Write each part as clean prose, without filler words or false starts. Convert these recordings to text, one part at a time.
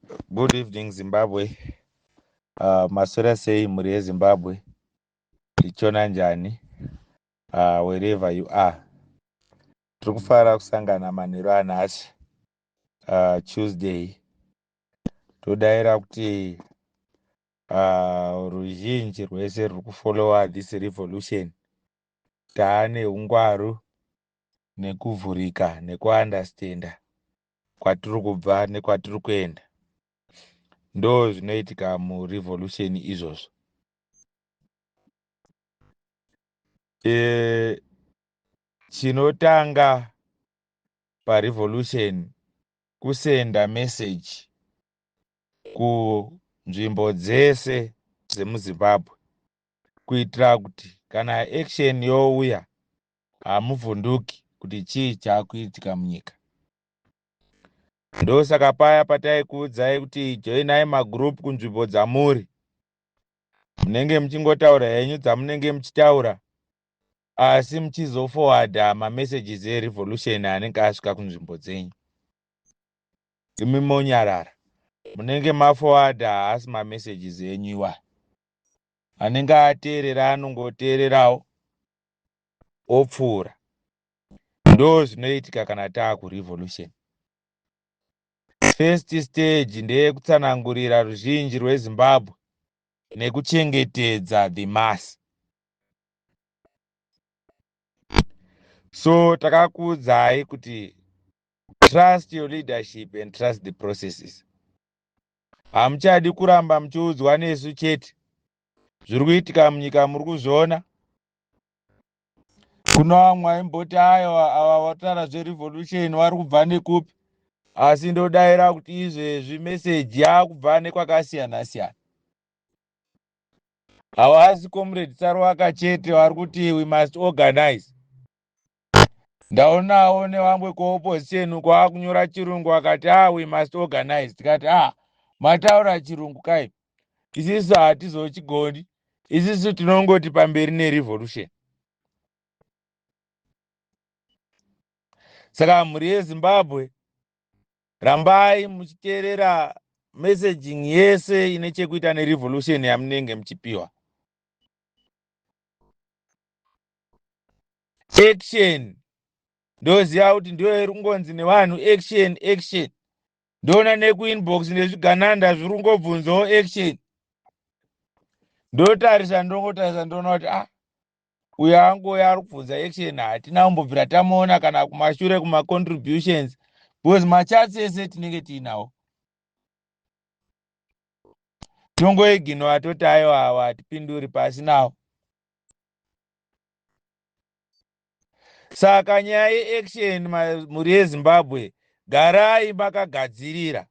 Good evening Zimbabwe. Maswera sei mhuri yeZimbabwe? Ichona njani? Wherever you are. Tiri kufara kusangana manheru anhasi Tuesday. Todaira kuti ruzhinji rwese ruri kufollowa this revolution taane ungwaru nekuvhurika nekuunderstanda kwatiri kubva nekwatiri kuenda. Ndo zvinoitika murevolution izvozvo. Chinotanga parevolution kusenda message kunzvimbo dzese dzemuZimbabwe kuitira kuti kana action youya hamuvhunduki kuti chii chaakuitika munyika. Ndosaka paya pataikuudzai kuti joinai magroup kunzvimbo dzamuri, munenge muchingotaura henyu dzamunenge muchitaura, asi muchizoforwarda mamessages erevolution anenge asvika kunzvimbo dzenyu. Imi monyarara, munenge maforwarda, haasi mamessages enyu iwayo. Anenge ateerera anongoteererawo opfuura. Ndo zvinoitika kana taakurevolution. First stage ndeyekutsanangurira ruzhinji rweZimbabwe nekuchengetedza the mass. So takakuudzai kuti trust your leadership and trust the processes. Hamuchadi kuramba muchiudzwa nesu chete. Zviri kuitika munyika muri kuzviona. Kuna vamwe vaimboti aiwa ava vataura zverevolution vari kubva nekupi, asi ndodaira kuti izvezvi meseji yaakubva nekwakasiyana siyana. Havasi Comrade Saruwaka chete vari kuti we must organize. Ndaonawo nevamwe kuopposition kwaakunyora chirungu akati we must organize. Tikati mataura chirungu kai, isisu hatizochigoni, isisu tinongoti pamberi nerevolution. Saka mhuri yeZimbabwe, rambai muchiteerera messaging yese ine chekuita nerevolution yamunenge muchipiwa. Action ndoziva kuti ndiyo iri kungonzi nevanhu action action. Ndoona nekuinbox nezvigananda zviri kungobvunzawo action. Ndotarisa, ndongotarisa, ndoona kuti uyo angouya ari kubvunza action, hatina kumbobvira tamuona kana kumashure kumacontributions, because machats ese tinenge tiinawo. Tongoignora toti aiwa, awa hatipinduri pasi nawo. Saka nyaya yeaction, mhuri yeZimbabwe, garai makagadzirira.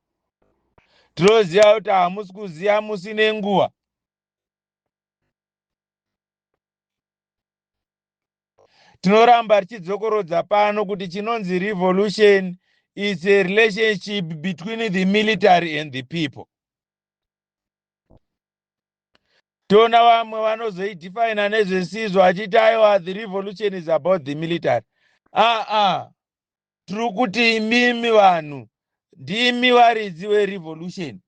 Tinoziva kuti hamusi kuziva musi nenguva. Tinoramba tichidzokorodza pano kuti chinonzi revolution is a relationship between the military and the people. Toona vamwe vanozoidefina nezvesizvo achiti aiwa, the revolution is about the military. Tiri kuti imimi vanhu ndimi varidzi verevolution.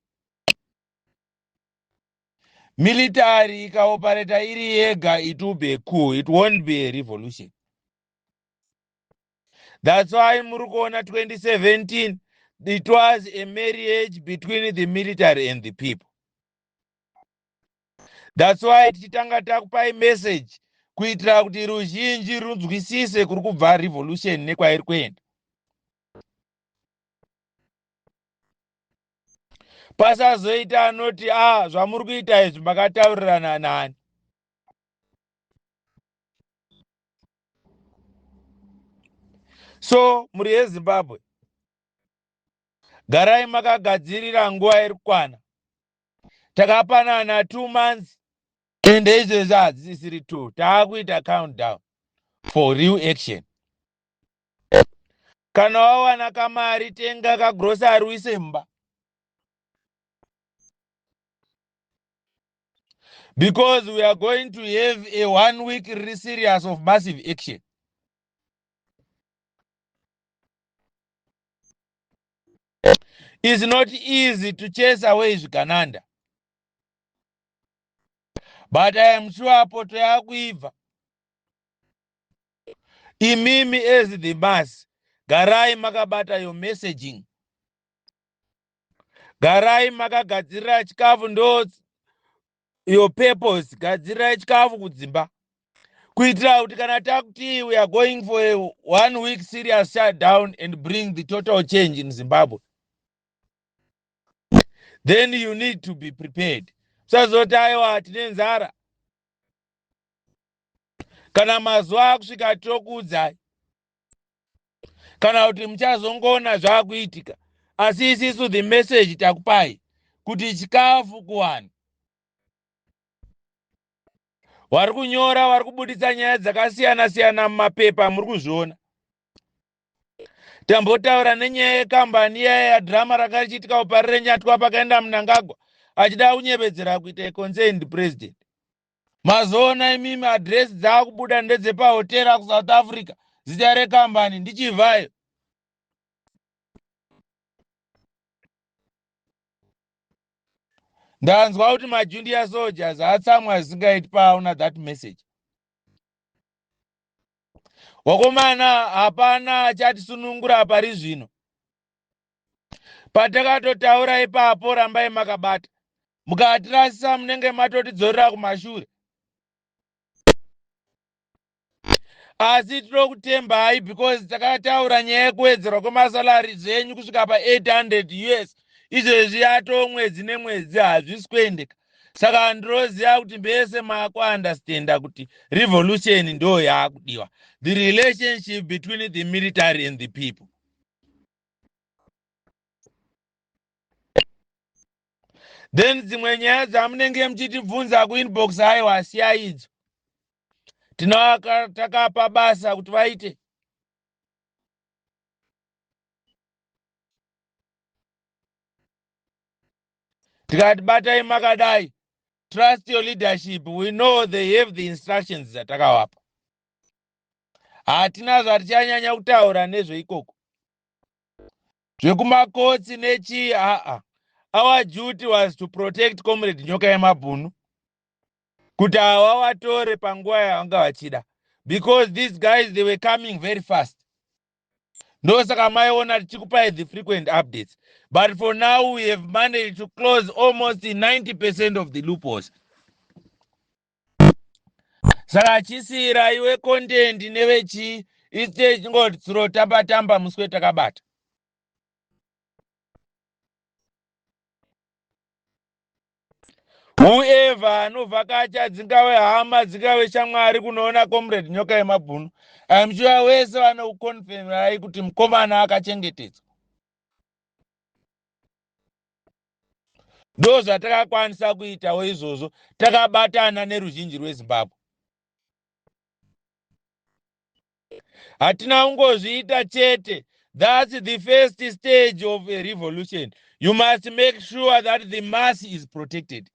Military ikaoperata iri yega, it will be a coup, it won't be a revolution. That's why muri kuona 2017 it was a marriage between the military and the people. That's why tichitanga takupai message kuitira kuti ruzhinji runzwisise kuri kubva revolution nekwairi kuenda. Pasazoita anoti zvamuri kuita izvi makataurirana nani. So mhuri yeZimbabwe, garai makagadzirira, nguva iri kukwana. Takapanana 2 months, ende izvezvi hadzisisiri 2, taakuita countdown for real action. Kana wawana kamari, tenga kagrosari uise mumba, because we are going to have a one week series of massive action. It's not easy to chase away zvigananda, but I am sure poto yakuibva. Imimi as the mass, garai makabata your messaging, garai makagadzirira chikafu, ndo your purpose. Gadzirirai chikafu kudzimba kuitira kuti kana takuti we are going for a one week serious shutdown and bring the total change in Zimbabwe, then you need to be prepared. Usazoti aiwa, tine nzara. Kana mazuva akusvika tokuudzai, kana kuti muchazongoona zvaakuitika. Asi isisu the message takupai kuti chikafu kuvanhu vari kunyora, vari kubuditsa nyaya dzakasiyana siyana mumapepa, muri kuzviona. Tambotaura nenyaya yekambani iya yadhirama ranga richiitika kuParirenyatwa, pakaenda Mnangagwa achida kunyevedzera kuita concerned president. Mazoona imimi address dzaakubuda ndedzepahotera kuSouth Africa, zita rekambani ndiChivhayo. Ndanzwa kuti majunior soldiers atsamwa zvisingaiti paaona that message. Wakomana, hapana achatisunungura pari zvino. Patakatotaura ipapo, rambai makabata. Mukatirasisa munenge matotidzorera kumashure. Asi tinokutembai because takataura nyaya yekuwedzerwa kwemasalary zvenyu kusvika pa800 US. Izvezvi yato mwedzi nemwedzi hazvisi kuendeka. Saka ndinoziva kuti mbese makuunderstanda kuti revolution ndo yaakudiwa, the relationship between the military and the people. Then dzimwe nyaya dzamunenge muchitibvunza kuinbox, aiwa, siyai idzo. Takapa basa kuti vaite. Tikati batai makadai, trust your leadership. We know they have the instructions dzatakavapa. Hatina zvatichanyanya kutaura nezveikoko zvekumakotsi nechii. Aa, our duty was to protect Comrade Nyoka Yemabhunu kuti ava vatore panguva yavanga vachida, because these guys, they were coming very fast. Ndosaka maiona tichikupai the frequent updates. But for now we have managed to close almost 90% of the loopholes. Saka chisiyira iwe content nevechii, ite chingoti tsuro tamba tamba muswe takabata. Whoever anovhakacha, dzingave hama, dzingave shamwari, kunoona Comrade Nyoka Yemabhunu, I'm sure wese vanokuconfirmirai kuti mukomana akachengetedzwa. Ndo zvatakakwanisa kuitawo izvozvo takabatana neruzhinji rweZimbabwe. Hatina kungozviita chete. That's the first stage of a revolution. You must make sure that the mass is protected,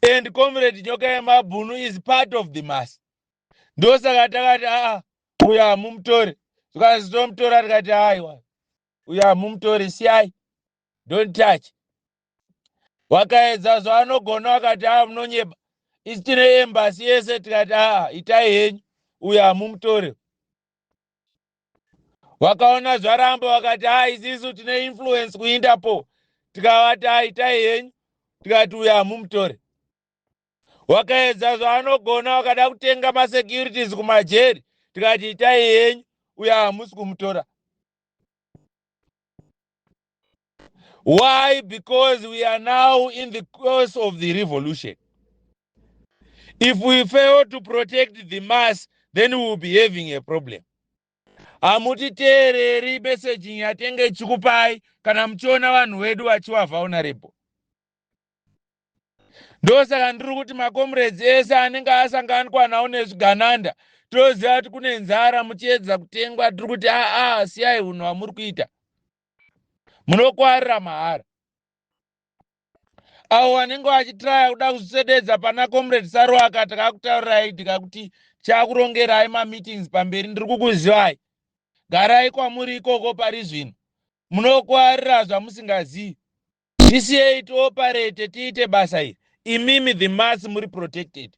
and Comrade Nyoka Yemabhunu is part of the mass. Ndosaka takati aa, uyo hamumutore. Zvikanzi tomutora, tikati aiwa, uyo hamumutore, siyai, don't touch. Wakaedza zvaanogona, wakati aa, munonyeba, isi tine embassy yese. Tikati aa, itai henyu, uyo hamumutore. Wakaona zvaramba, wakati aa, isisu tine influence kuInterpol. Tikavati aa, itai henyu. Tikati uyo hamumutore. Wakaedza zvaanogona, wakada kutenga masecurities kumajeri. Tikati itai henyu, uyo hamusi kumutora. Why? Because we are now in the course of the revolution. If we fail to protect the mass, then we will be having a problem. Hamutiteereri messaging yatenge ichikupai kana muchiona vanhu vedu vachiwa vulnerable. Ndosaka ndiri kuti macomrades ese anenge asanganikwa nawo nezvigananda, toziva kuti kune nzara, muchiedza kutengwa, tiri kuti aa, siyai unhu hwamuri kuita, munokwarira mahara. Avo vanenge vachitraya kuda kuzvisededza pana Comrade Saruaka, takakutaurirai tikakuti tichakurongerai mameetings pamberi. Ndiri kukuzivai, garai kwamuri ikoko pari zvino. Munokwarira zvamusingazivi. Tisiyei tioperate, tiite basa iri. Imimi the mass muri protected.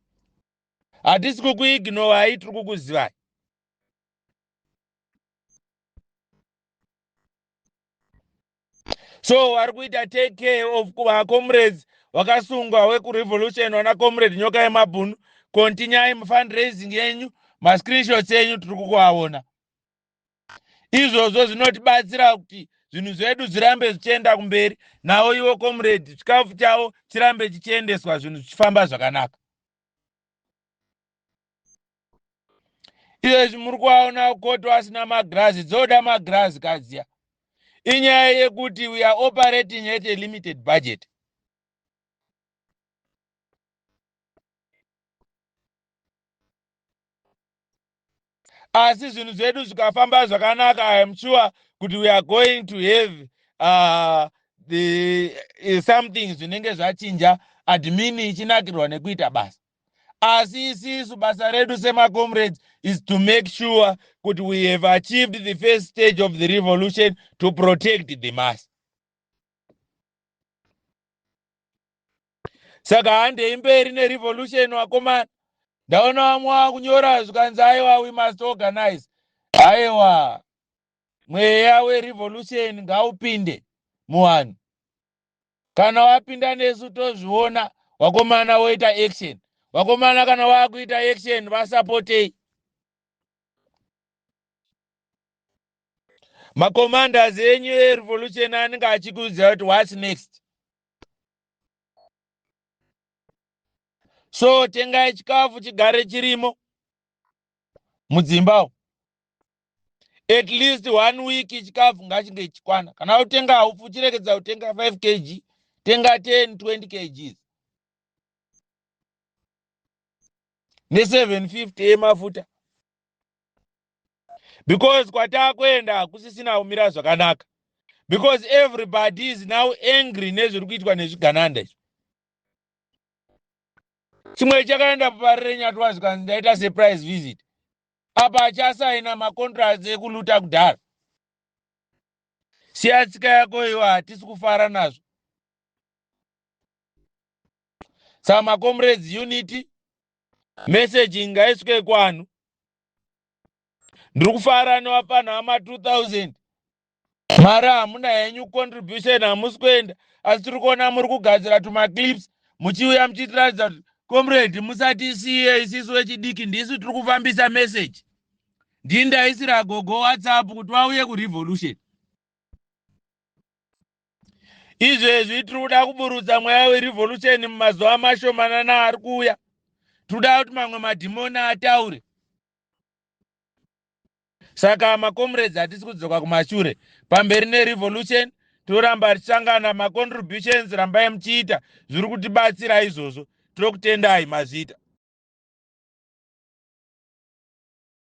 Hatisi kukuignorai, tiri kukuzivai. So vari kuita take care of vacomrades vakasungwa wekurevolution, vana Comrade Nyoka Yemabhunu. Continuai fundraising yenyu, mascreenshots enyu tiri kukuaona. Izvozvo zvinotibatsira kuti zvinhu zvedu zvirambe zvichienda kumberi. Nawo iwo comrade, chikafu chavo chirambe chichiendeswa, zvinhu zvichifamba zvakanaka. Izvezvi muri kuvaona koto asina magirazi, dzoda magirazi kadziya. Inyaya yekuti we are operating at a limited budget. Asi zvinhu zvedu zvikafamba zvakanaka, I am sure kuti we are going to have the something zvinenge zvachinja, admin ichinakirwa nekuita basa. Asi isisu basa redu semacomrades is to make sure kuti we have achieved the first stage of the revolution, to protect the mass. Saka handei mberi nerevolution, vakomana. Ndaona vamwe vakunyora zvikanzi, "Aiwa, we must organize." Aiwa, mweya werevolution ngaupinde muvanhu. Kana wapinda, nesu tozviona. Vakomana voita action. Vakomana kana vakuita action, vasapotei. Macommanders enyu erevolution anenge achikuudzira kuti what's next. So tengai chikafu chigare chirimo mudzimba at least one week. Chikafu ngachinge chikwana. Kana utenga hupfu, chirekedza kutenga 5 kg, tenga 10, 20 kgs ne750 yemafuta, because kwataakuenda hakusisina kumira zvakanaka, because everybody is now angry nezviri kuitwa nezvigananda izvi. Chimwe chakaenda paParirenyatwa, zvikanzi, "Ndaita surprise visit." Apa achasaina macontracts ekuluta kudhara. Siya tsika yako iwa, hatisi kufara nazvo. Saka macomrades, unity messaging ngaisvike kwanhu. Ndiri kufara nevafanha vama2000. Mari hamuna henyu, contribution hamusi kuenda, asi tiri kuona muri kugadzira tumaclips, muchiuya muchitiratidza kuti, "Comrade, musatisiye isisu vechidiki, ndisu tiri kufambisa message." Ndii ndaisira gogo WhatsApp kuti vauye kurevolution. Izvezvi tiri kuda kuburutsa mweya werevolution mumazuva mashomanana ari kuuya. Tiri kuda kuti mamwe madhimoni ataure. Saka macomrades, hatisi kudzoka kumashure. Pamberi nerevolution. Toramba tichisangana. Macontributions rambai muchiita, zviri kutibatsira izvozvo. Tiri kutendai, mazviita.